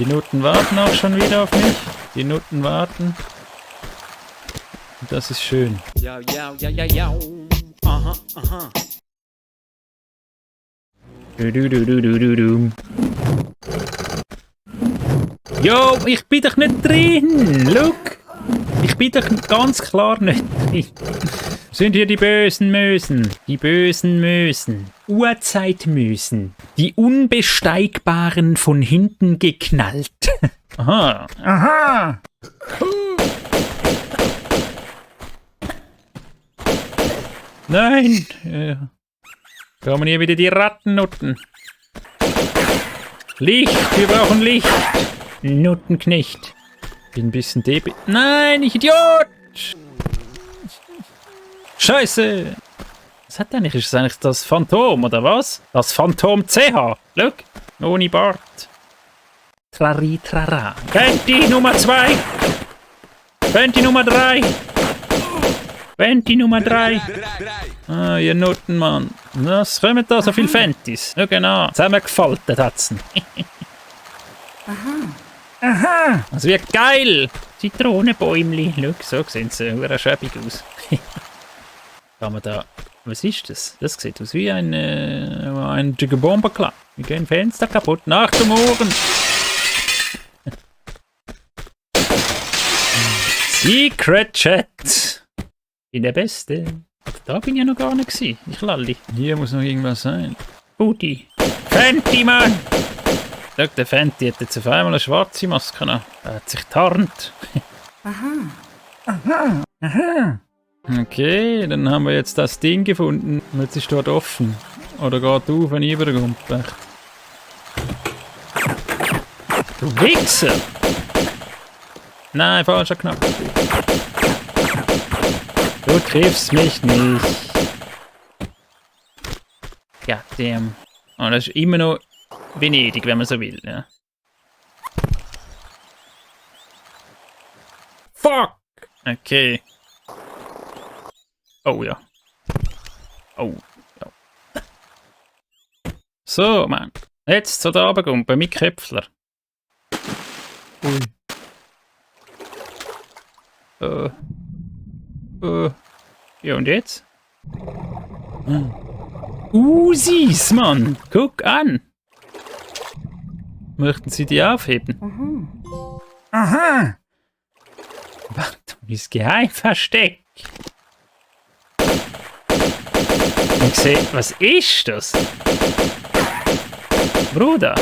Die Nutten warten auch schon wieder auf mich. Die Nutten warten. Und das ist schön. Ja, ja, ja, ja, ja. Aha, aha. Jo, ich bin doch nicht drin. Look. Ich bin doch ganz klar nicht drin. Sind hier die bösen Mösen. Die bösen Mösen. Urzeitmösen. Die Unbesteigbaren von hinten geknallt. Aha. Aha. Nein. Kommen hier wieder die Rattennutten. Licht, wir brauchen Licht. Nuttenknecht. Bin ein bisschen debit. Nein, ich Idiot! Scheiße! Was hat der eigentlich? Ist das eigentlich das Phantom, oder was? Das Phantom CH. Look, ohne Bart. Trari, trara. Fenty Nummer 2. Fenty Nummer 3. Fenty Nummer 3. Ah, ihr Nutten, Mann. Was kommen da so viele Fentys? Ja, genau. Zusammengefaltet hat's. Aha. Das wird geil. Zitronenbäumli. Schau, so sehen sie sehr schäbig aus. Kann man da... Was ist das? Das sieht aus wie ein Bomberklar. Wir gehen Fenster kaputt. Nach dem Ohren. Secret Chat. Bin der Beste. Da bin ich ja noch gar nicht gewesen. Ich lalli. Hier muss noch irgendwas sein. Booty. Fenty, Mann! Schau, der Fenty hat jetzt auf einmal eine schwarze Maske an. Er hat sich tarnt. Aha. Okay, dann haben wir jetzt das Ding gefunden. Und jetzt ist dort offen. Oder geht auf, wenn ich rüberkomme. Du Wichser! Nein, falscher Knopf. Du triffst mich nicht. Goddamn. Oh, das ist immer noch Venedig, wenn man so will, ja. Fuck! Okay. Oh ja. Oh ja. So, Mann. Jetzt zu der Abendgumpe mit Köpfler. Ui. Ja, und jetzt? Usis, Mann! Guck an! Möchten Sie die aufheben? Aha! Warte, mein Geheimversteck! Ich sehe, was ist das? Bruder!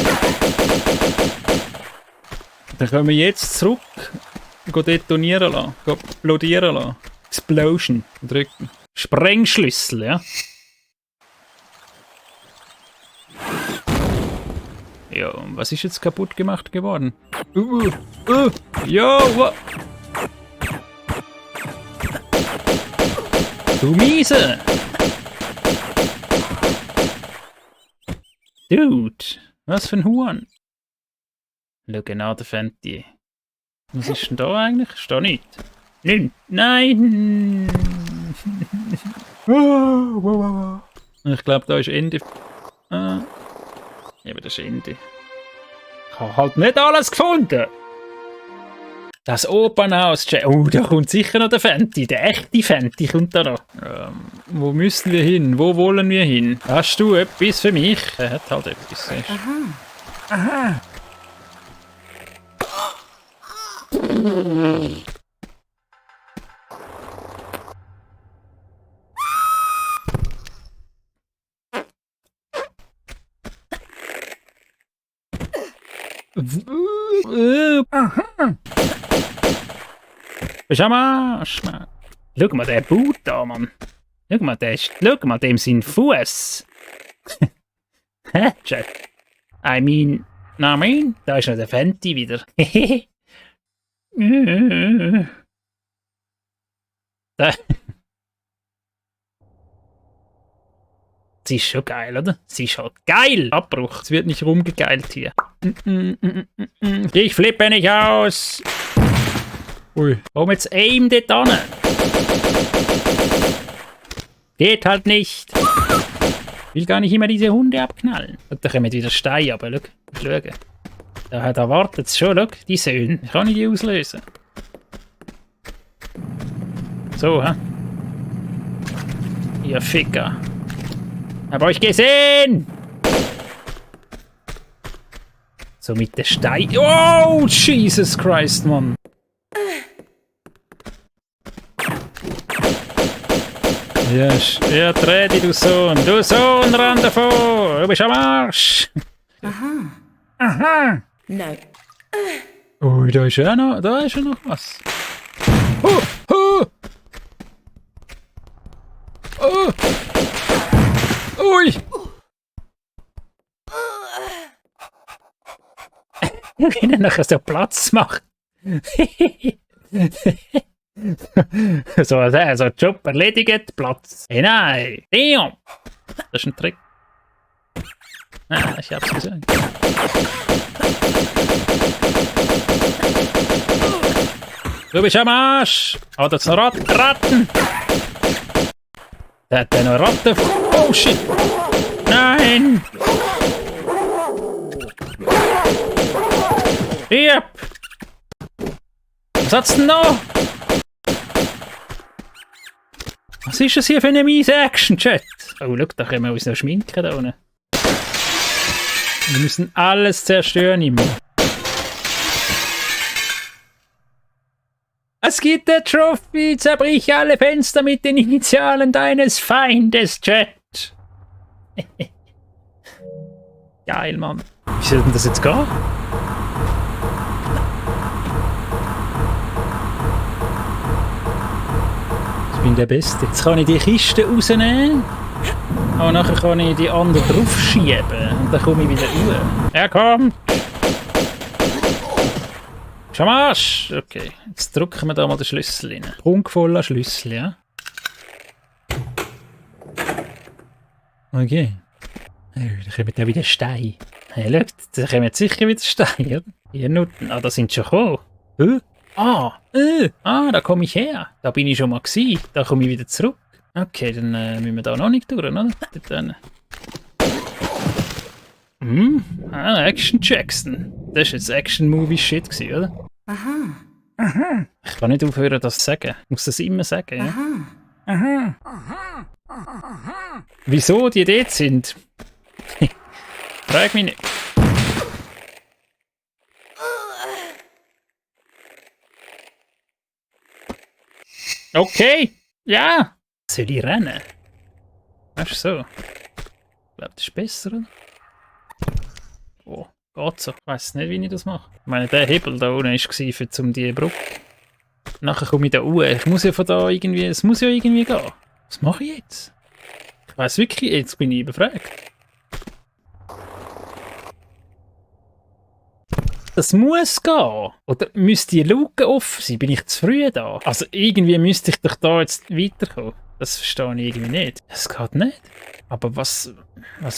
Dann können wir jetzt zurück detonieren lassen, explodieren lassen. Explosion drücken. Sprengschlüssel, ja? Ja, und was ist jetzt kaputt gemacht geworden? Jo, du Miese! Dude, was für ein Huhn? Schau genau, der Fenty. Was ist denn da eigentlich? Ist da nicht? Nein! Ich glaube, da ist Ende. Ja, aber das ist Ende. Ich habe halt nicht alles gefunden. Das Opernhaus. Oh, da kommt sicher noch der Fenty. Der echte Fenty kommt da noch. Wo müssen wir hin? Wo wollen wir hin? Hast du etwas für mich? Er hat halt etwas. Aha. Bist am Arsch, Mann. Schau mal, der Boot da, Mann. Schau mal, dem sein Fuß. Hä, Chat? I mean, da ist noch der Fenty wieder. Da. Sie ist schon geil, oder? Sie ist halt geil! Abbruch, es wird nicht rumgegeilt hier. Ich flippe nicht aus! Ui. Komm jetzt aim dort an! Geht halt nicht! Ich will gar nicht immer diese Hunde abknallen. Und da kommen wieder Steine, aber schau. Da wartet es schon, schau, die Söhne. Kann ich die auslösen? So, hä? Ihr Ficker. Hab euch gesehen! So mit der Stein. Oh, Jesus Christ, Mann! Ja, dreh dich, du Sohn! Du Sohn, ran davon! Du bist am Arsch! Aha! No. Ui, da ist ja noch was. Oh, oh. Oh. Ui! Wie er nachher so Platz macht. so, Job erledigt, Platz. Hey, nein! Damn! Das ist ein Trick. Nein, ich hab's gesagt. Du bist am Arsch! Oder zu Ratten! Der hat noch Ratten. Oh shit! Nein! Yep! Was hat's denn noch? Was ist das hier für eine miese Action-Chat? Oh, schau, da können wir uns noch schminken da unten. Wir müssen alles zerstören immer. Es gibt eine Trophy, zerbrich alle Fenster mit den Initialen deines Feindes, Chat. Geil, Mann. Wie soll denn das jetzt gehen? Ich bin der Beste. Jetzt kann ich die Kiste rausnehmen. Und nachher kann ich die andere draufschieben. Und dann komme ich wieder raus. Er kommt! Schon Arsch! Okay, jetzt drücken wir da mal den Schlüssel rein. Prunkvoller Schlüssel, ja? Okay. Oh, da kommen dann wieder Steine. Hey, schau, da kommen jetzt sicher wieder Steine, oder? Hier Nutten. Ah, da sind schon gekommen. Da komme ich her. Da bin ich schon mal gewesen. Da komme ich wieder zurück. Okay, dann müssen wir da noch nicht durch, oder? Dann. Action Jackson. Das war jetzt Action-Movie-Shit, oder? Aha. Ich kann nicht aufhören, das zu sagen. Ich muss das immer sagen, ja? Aha. Wieso die dort sind? Frag mich nicht. Okay, ja. Soll ich rennen? Weißt du so? Ich glaube, das ist besser, oder? Oh, geht so. Ich weiss nicht, wie ich das mache. Ich meine, der Hebel da unten war um die Brücke. Nachher komme ich da hoch. Ich muss ja von da irgendwie. Es muss ja irgendwie gehen. Was mache ich jetzt? Ich weiss wirklich, jetzt bin ich überfragt. Das muss gehen. Oder müsste die Luke offen sein? Bin ich zu früh da? Also irgendwie müsste ich doch da jetzt weiterkommen. Das verstehe ich irgendwie nicht. Es geht nicht. Aber was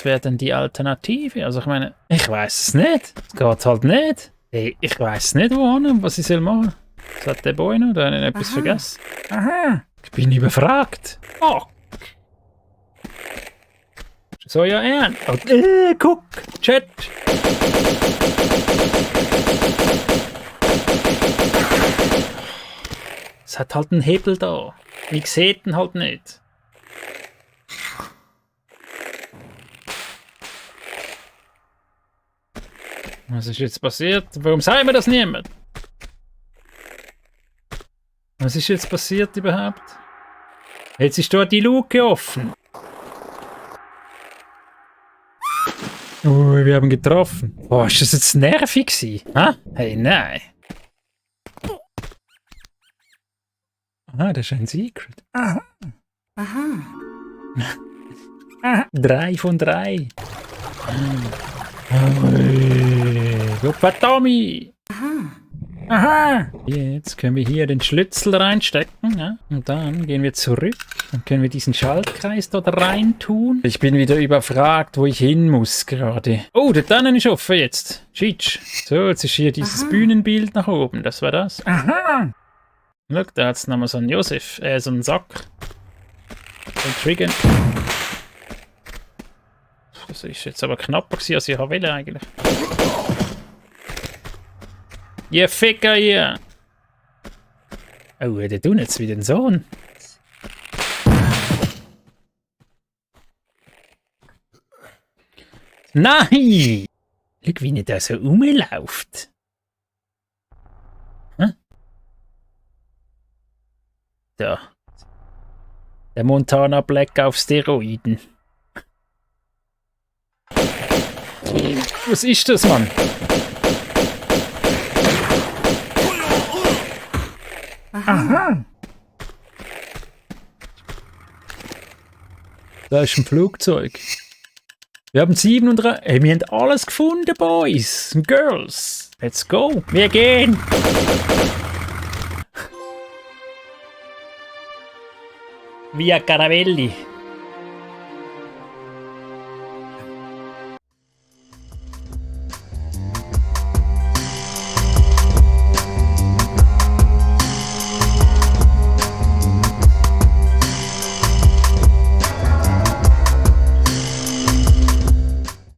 wäre denn die Alternative? Also ich meine, ich weiß es nicht. Es geht halt nicht. Hey, ich weiß nicht, was ich machen soll. Was hat der Boy noch? Da habe ich etwas vergessen. Aha. Ich bin überfragt. Fuck. So ja, Ern. Oh, guck. Chat. Es hat halt einen Hebel da. Ich sehe den halt nicht. Was ist jetzt passiert? Warum sagen wir das niemand? Was ist jetzt passiert überhaupt? Jetzt ist dort die Luke offen. Wir haben getroffen. Boah, ist das jetzt nervig gewesen? Ha? Hey, nein. Ah, das ist ein Secret. Aha. 3 von 3. Tommy. Aha. Jetzt können wir hier den Schlüssel reinstecken. Ja? Und dann gehen wir zurück. Dann können wir diesen Schaltkreis dort rein tun. Ich bin wieder überfragt, wo ich hin muss gerade. Oh, der Tannen ist offen jetzt. Schitsch. So, jetzt ist hier dieses Bühnenbild nach oben. Das war das. Aha. Schau, da hat es nochmal so einen Josef, so einen Sack. Den Trigger. Das ist jetzt aber knapper gewesen, als ich wollte eigentlich. Ihr Ficker hier! Oh, der tut jetzt wie den Sohn. Nein! Schau, wie er da so rumläuft. Hä? Da. Der Montana Black auf Steroiden. Was ist das, Mann? Aha! Da ist ein Flugzeug. Wir haben 37. Hey, wir haben alles gefunden, Boys und Girls. Let's go. Wir gehen. Via Caravelli.